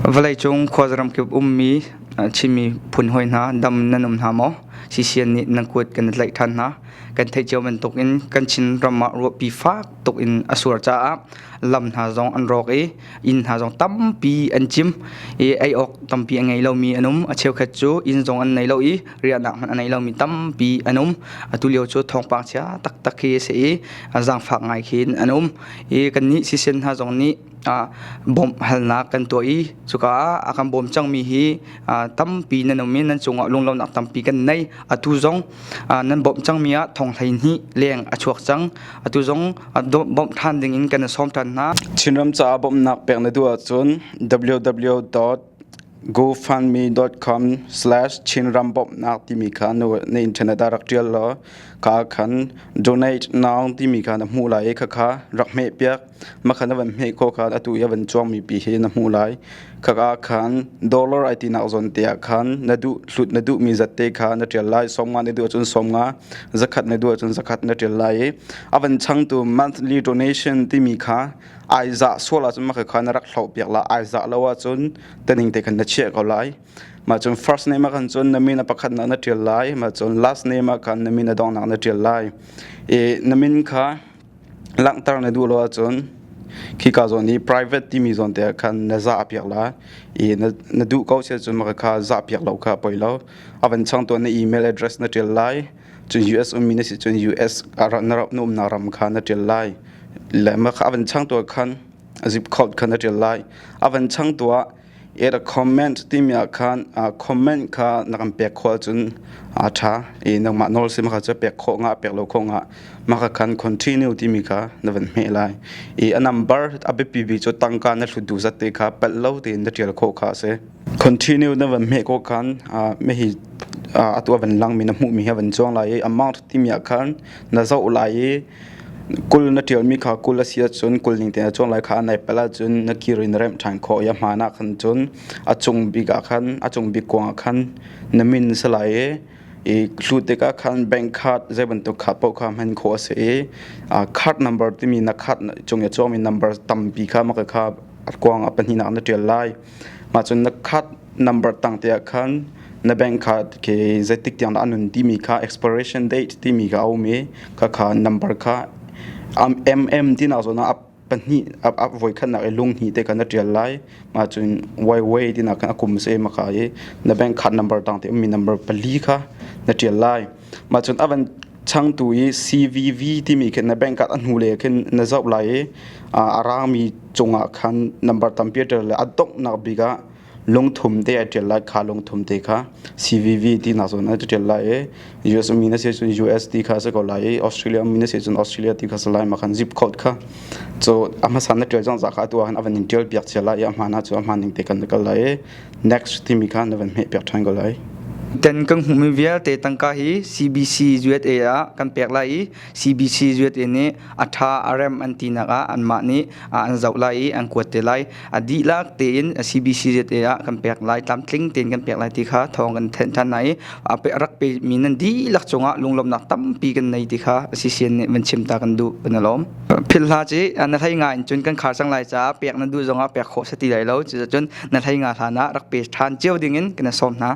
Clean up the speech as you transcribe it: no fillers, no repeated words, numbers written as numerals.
Vawleicung khuazaram kip ummi Chinmi phun hawi hna dam nan um hna maw? CCN nih nan kut kan i tlaih ṭhan hna. Kan theih cio bantukin kan Chin ram ah ruahpi fak tuk in a sur caah lam hna zong an rawk i inn hna zong tampi an cim i ei awk tampi a ngei lomi an um. A cheukhat cu inn zong an nei lo i riahnak hmanh a nei lomi tampi an um. Atu lio cu thawngpang chia taktak khi a si i zaangfak ngai khin an um. I kannih CCN hna zong nih bawmh halnak kan tuah i cuka ah a kan bawm cangmi hi tampi nan um i nan cungah lunglawmhnak tampi kan nei. Atu zong nan bawmh cangmi ah thong 12 leng a chuak cang. Atu zong bawmh ṭhan dingin kan i sawm ṭhan hna. Chinram caah bawmhnak pek na duh ahcun www. gofundme.com/chinrambawmhnak timi kha na internet ah rak ṭial law kha khan donate now timi kha na hmuh lai i khakha rak hmehpiak. Makhan na van hmeh khawh khan atu i a van cuangmi pi hi na hmuh lai. Khaka khan dollar ai tinak zawn te ah khan na duh hlut na duhmi zat te kha na ṭial lai. 50 na duh ahcun 50, 100 na duh ahcun 100 na ṭial lai i a van changtu monthly donation timi kha ai zah sual ahcun maka kha na rak hloh piak la ai zah lo ahcun taning te khan na chiah ko lai mah cun first name ah khan cun na min a pakhatnak na ṭial lai mah cun last name ah khan na min a donghnak na ṭial lai i na min kha langhter na duh lo ahcun khika zawn i private timi zawn te ah khan na zah piak la i na duh ko si ahcun maka kha zah piak lo kha poi lo a van chang tuan na email address na ṭial lai cun US ummi na si cun US na umnak ram kha na ṭial lai le mah kha a van changtu ah khan zip code kha na ṭial lai a van changtu ah add a comment timi ah khan comment kha na kan pek khawh ahcun a ṭha i nangmah nawl si mah kha cu pek khawh ngah pek lo khawh ngah mah kha khan continue timi kha na van hmeh lai i a number a biapi bik cu tangka na hlut duh zat te kha palh lo tein na ṭial khawh kha a si continue na van hmeh khawh khan hihi atu a van langmi na hmuhmi hi a van cuang lai i amount timi ah khan na zoh lai i 20 na ṭialmi kha 20 a si ahcun 20 ning tein a cuang lai kha a nai palh ahcun na kir in na remh ṭhan khawh i a hmaan ah khan cun a cung bik ah khan a cung bik kuang ah khan na min si lai i i hlut tikah khan bank card zei bantuk card paoh kha hman khawh a si i card number timi na card cung i a cuangmi number tampi kha mah kha kuang a pahnihnak na ṭial lai. Mah cun na card number tang te ah khan na bank card khi zeitik tiang dah a nun timi kha expiration date timi kha a um i khakha number kha MM tinak zawn ah a pahnih a voikhatnak i lung hnih te kha na ṭial lai. Mah cun YY tinak khan a kum si ma kha i na bank card number tang te ummi number pali kha na ṭial lai. Mah cun a van changtu i CVV timi khin na bank card a hnu le khin na zoh lai i a rangmi cungah khan number tampi a ṭial lai. A donghnak bik ah lungthum te a ṭial lai kha lungthum te kha CVV tinak zawn ah a ṭial lai i US mi na si cun US ti kha a si ko lai i Australia mi na si cun Australia ti kha si lai mah khan zip code kha cu a hmasa na ṭial zong za kha atu ah khan a van in ṭial piak cia lai i a hmaan ah cu a hmaan ning te kan na kal lai i next timi kha na van hmeh piak ṭhan ko lai. Ten kan hmuhmi vialte tangka hi CBC USA ah kan pek lai i CBC USA nih a ṭha a rem an tinak ah anmah nih an zoh lai i an kuat te lai. A dihlak tein CBCZA ah kan pek lai, tlamtling tein kan pek lai ti kha thawng kan thenh ṭhan hna i a rak pemi nan dihlak cungah lunglawmhnak tampi kan nei ti kha CCN nih van chim ta kan duh kan i lawm. Philh hlah ci na hlei nga in cun kan khar cang lai caah pek na duh zongah pek khawh si ti lai lo. Cucun na hlei nga hlan ah rak pe ṭhan cio dingin kan i sawm hna.